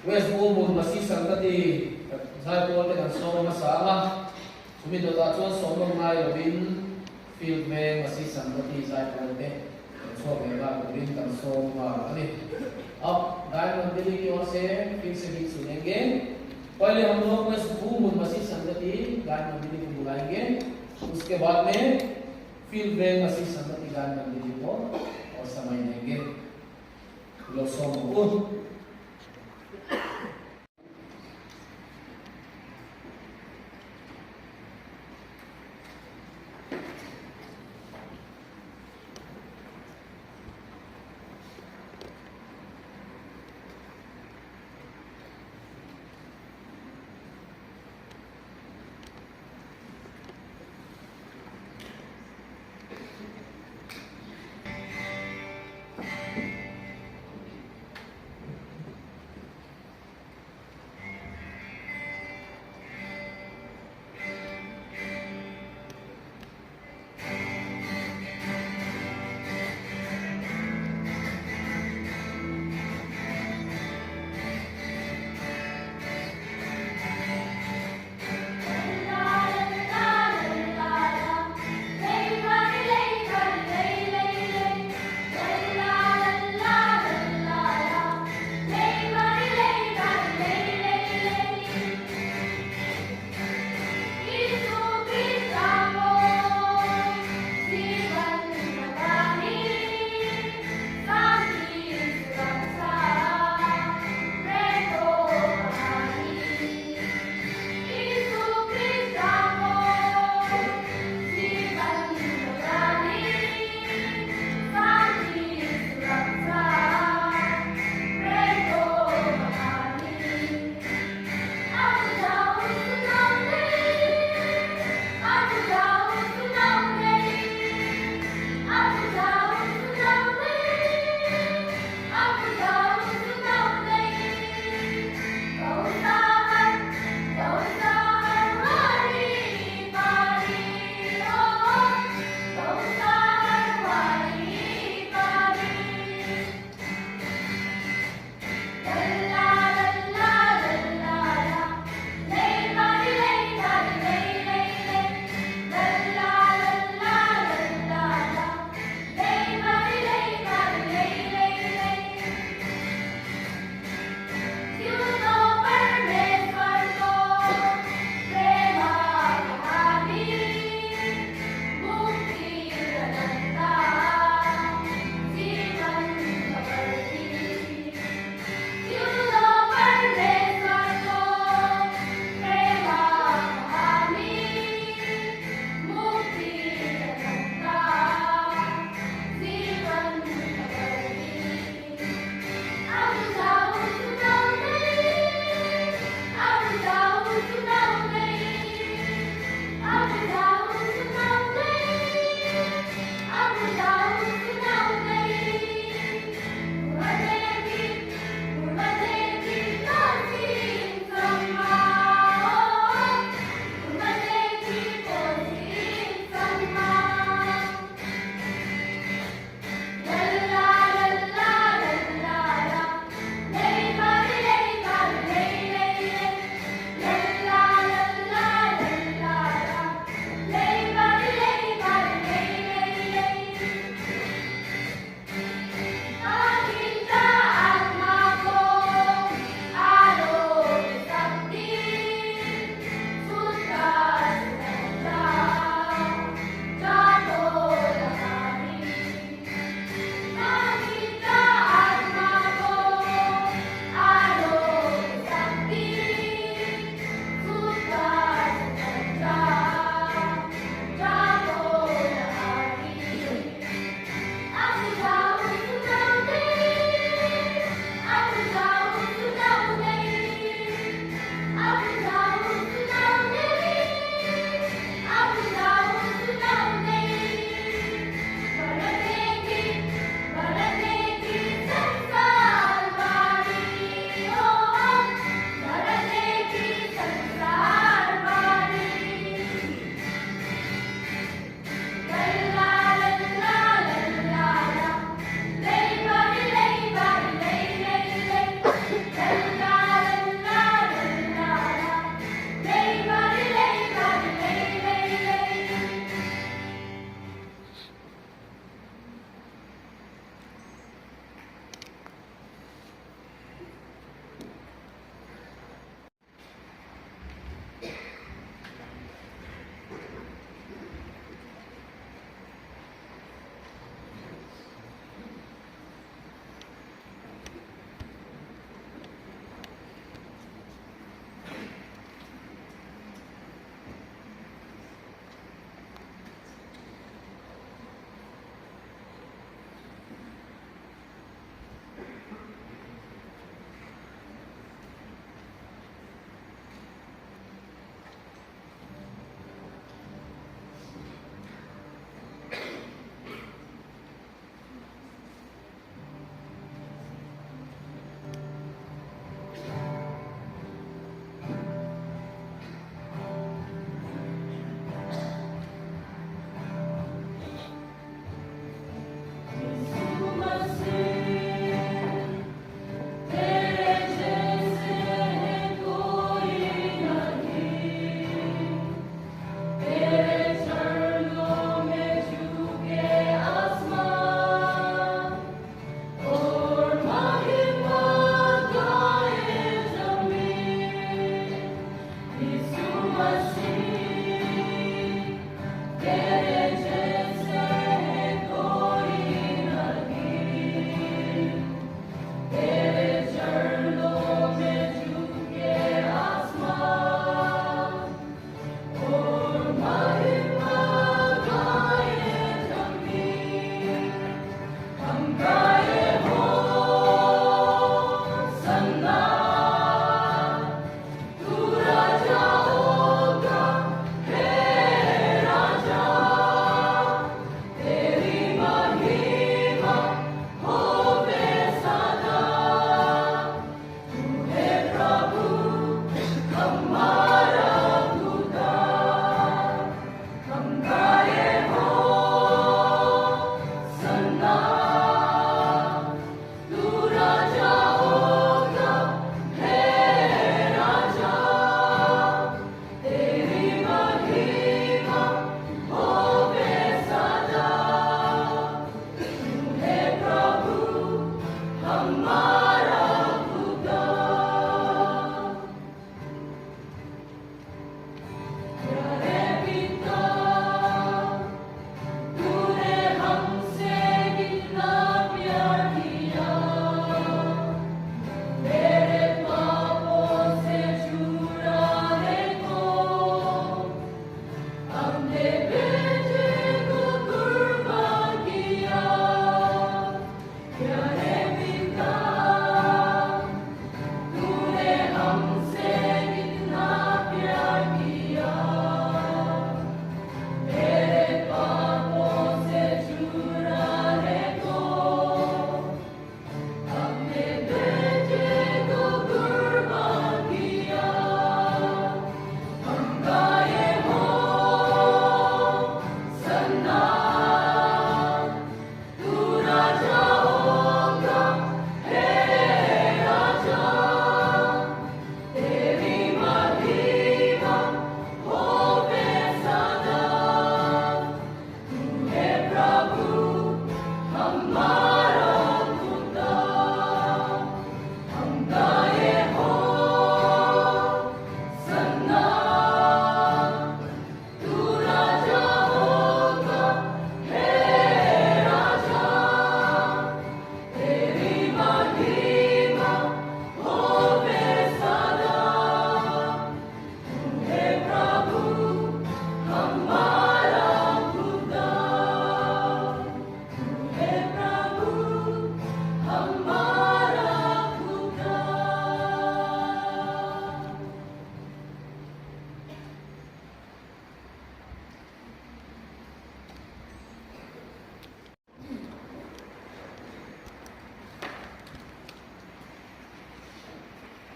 West Bunghmun Masi Sangati zaipawl te kan sawm hmasa ang a, chumi dawtah chuan sawm nawm ngai lovin Field Veng Masi Sangati zaipawl te kan chhuak leh nghal turin kan sawm nghal a ni. Ab गायन मंडली की ओर से फिर से गीत सुनेंगे। पहले हम लोग वेस्ट बुंगमुन मसीह संगति गायन मंडली को बुलाएंगे, उसके बाद में फील्ड वेंग मसीह संगति गायन मंडली को और समय देंगे। लोग सोम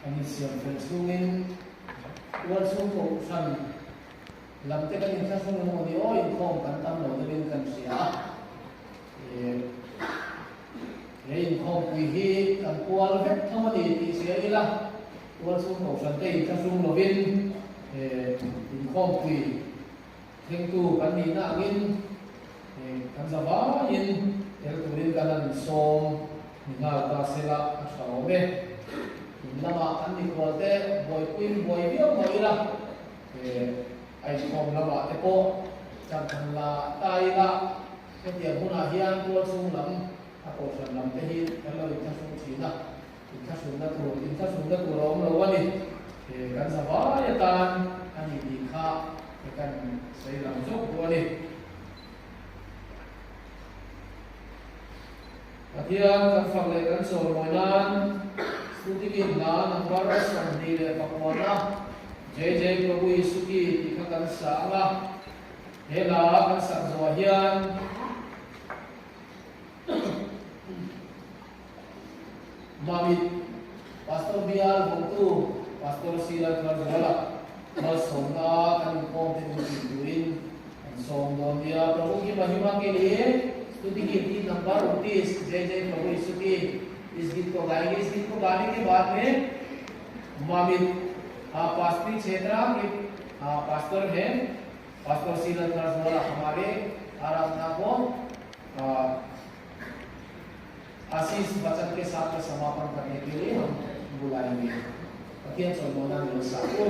An insiam fel chhungin tual chhung kohhran lam te kan inthlahrung emaw ni aw inkhawm kan tam lo deuhin kan hria a. He inkhawmpui hi kan kual vek tho a ni tih hria ila tual chhung kohhran te inthlahrung lovin inkhawmpui thlengtu kan nihna angin kan za vaiin tel turin kan han insawm ni nghal ta sela a tha awm e. In lamah kan mikhual te buaipuiin buai viau mah ila a inkhawm lamah te pawh chan han la ta ila hetiang hunah hian tual chhung lam a kohhran lam te hi kan lo inthlahrung thin a, inthlahrunna tur inthlahrunna tur a awm lo a ni. Kan za vai atan a ni tih kha kan sawi lang zawk duh a ni. Pathian kan fak leh kan chawimawi nan Stuti hla number 29 Jai Jai Prabhu Yisu Ki tih kha kan sa ang a, he hla kan sak zawh hian Mamit Pastor Bial Vawngtu Pastor Sila Tharzuala malsawmna kan inkhawm te min tih turin an sawm dawn nia. Prabhu ki mahima ke liye स्तुति गीत की नंबर 29 जय जय प्रभु यीशु की इस गीत को गाएंगे। इस गीत को गाने के बाद में मामित पास्त्री क्षेत्र के पास्टर हैं पास्टर सीला थर्सवाला हमारे आराधना को आशीष वचन के साथ में समापन करने के लिए हम बुलाएंगे। Pathian chawlmawna ni lo sa u.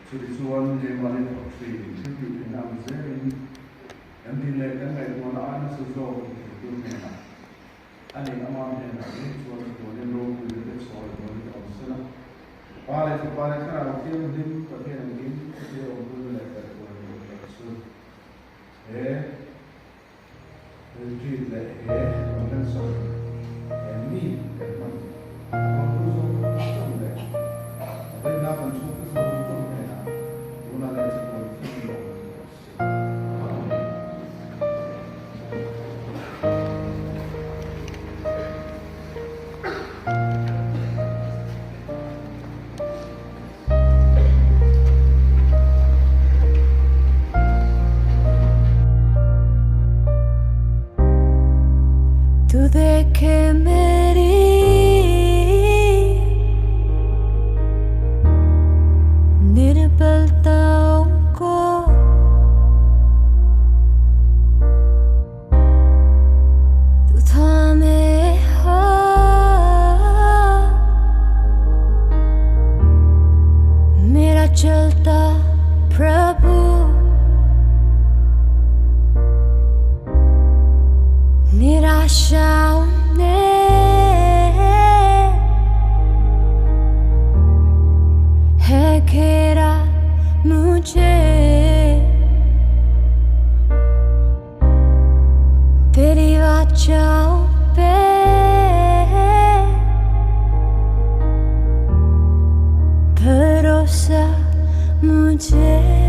Chutichuan, keimahni thawk thin thil tih theihna ang zelin kan din leh kan ngaihtuahna ai nasa zawk ti theitu hnenah a nih ama hnenah ngei chuan chatuanin ropuina te sawi dawn te awm sela. Pa leh Fapa leh Thlarau Thianghlim Pathian engkim chutia awmpuina leh kaihhruai tur tak chu he Retreat leh he convention he mi kan hman a hmangtu zawng zawng leh a vaina kan chhungte zawng zawng hnenah tunah leh chatuan thleng lawm ni rawh se. Amen. तू देखे मेरी निर्बलताओं को तू थामे हाथ मेरा चलता प्रभु निराशाओं ने है घेरा मुझे तेरी वाचाओं पे भरोसा मुझे।